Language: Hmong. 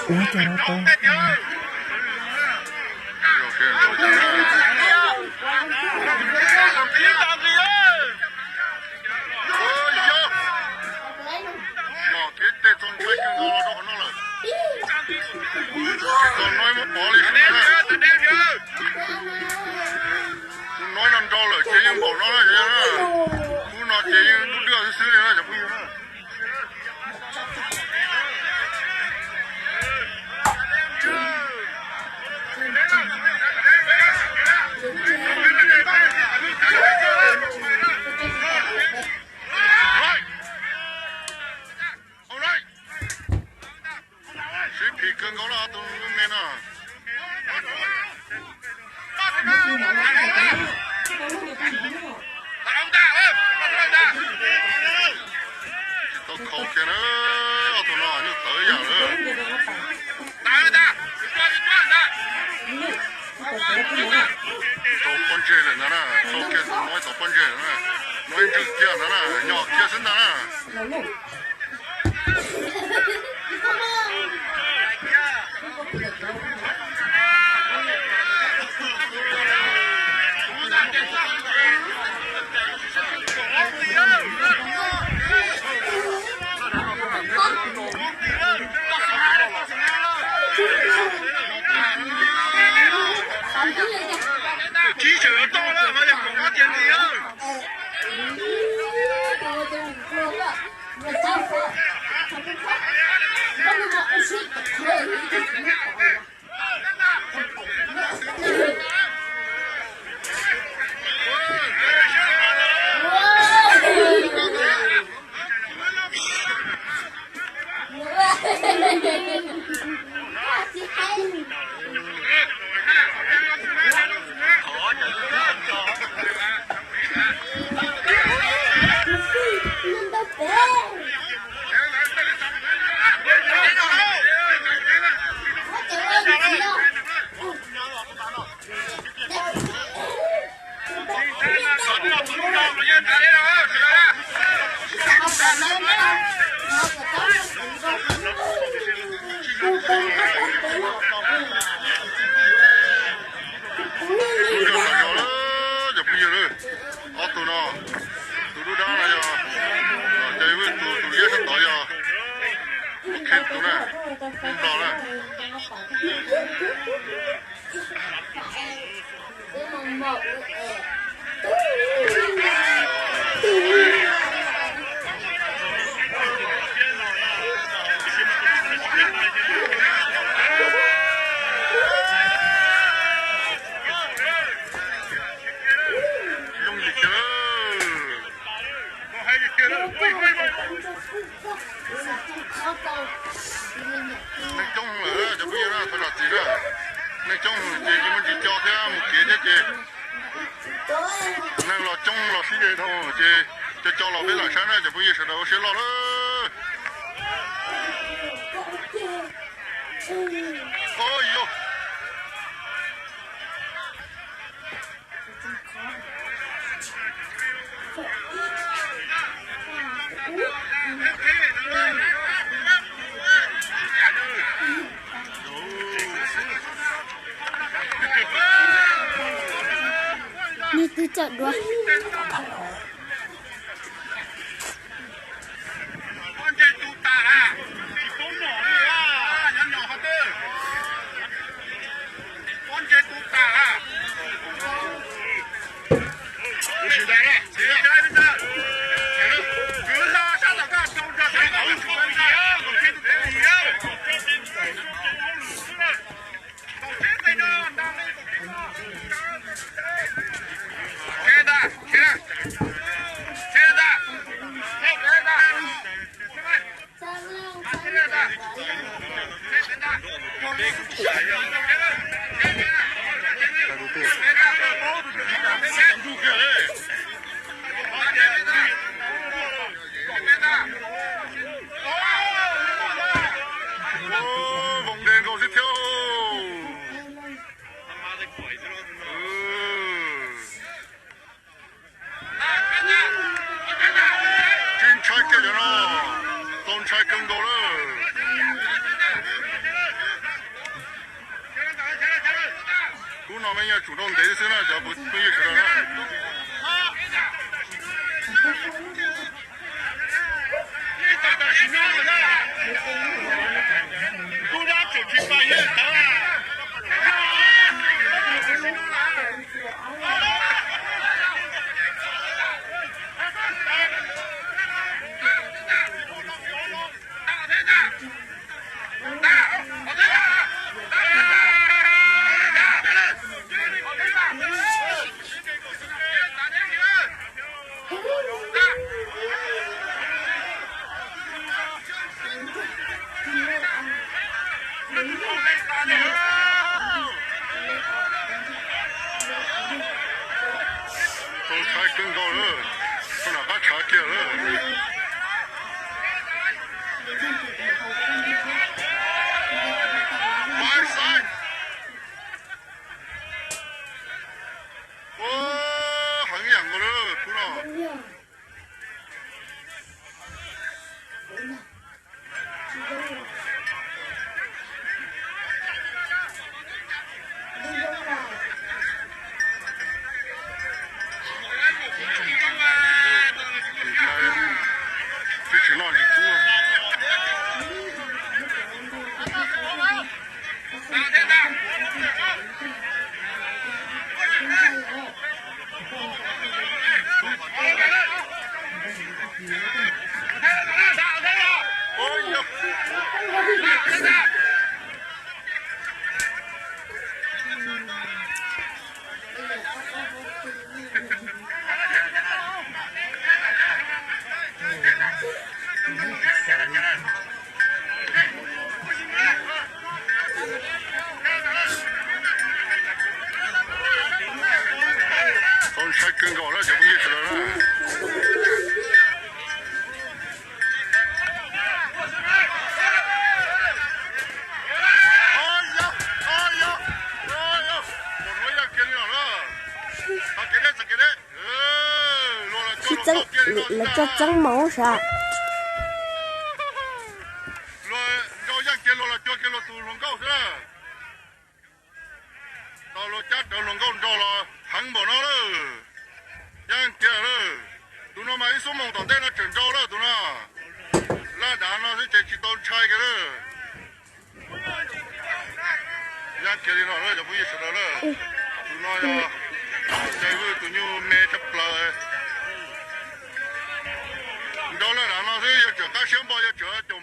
Ua cas no tau. Mom kev tes txaus ntshai kawg nkaus los rau qhov no lawm. Tsis tau no muab pov li no na. Kuv no no nrau lawm ces yeej npaum no na. Lub no ces yeej dub dwj xwb xwb li na cov phooj ywg na. Sib phim kawg nkaus los tus me no. Tsis tau khau kiag na, ob tug no nyuj tawv yam lawm. Tau pob ntseg lawm ntag na, tau kiag tus no tau pob ntseg lawm na, no ib ntswg kiag ntag na, nyom kiag xwb ntag na. Cov phooj ywg, ob tug no, tus dub dab no yog, ces tus tus liab sab tod yog, tus kheej tus na, tus nplog na. Yooj yim kiag lawm. Neeg coob lawm cov phooj ywg na, thov zam txim na. Neeg coob ces tsis muaj ntsis co thiab mus kev thiab ces neeg los coob los sib de dhau ces co co los peb lam saib na cov phooj ywg sawv daws ua siab loj lawm. Ua yog. Nws twb tsaum dua. Tsum rau ntev xwb na cov phooj ywg sawv daws na. Txaus ntshai kawg nkaus lawm, txog nram qab tshav kiag lawm. Heev yam nkaus lawm tub no. Tsis tshwm no tsis kub. Txaus ntshai kawg nkaus na cov phooj ywg sawv daws na. Tsis txeeb, lawv tso txeeb moo sav. Luag nrau yeej kiag luag los cuag kiag luag tus hluas nkauj xwb na. Tau luag cab rawv hluas nkauj nrau los heev npaum no lawm. Yeej kiag lawm. Tus no mas ib xuab moos tom ntej no tseem nrau lawm tus no. Laj dav no xwb ces tsis tau ntshai kiag lawm. Yeej kiag li no lawm cov phooj ywg sawv daws lawm. Tus no yog Xais Vwj tus nyuj me tshaj plaws. Nrau laj dav no xwb yog tseem qab siab npo yog tseem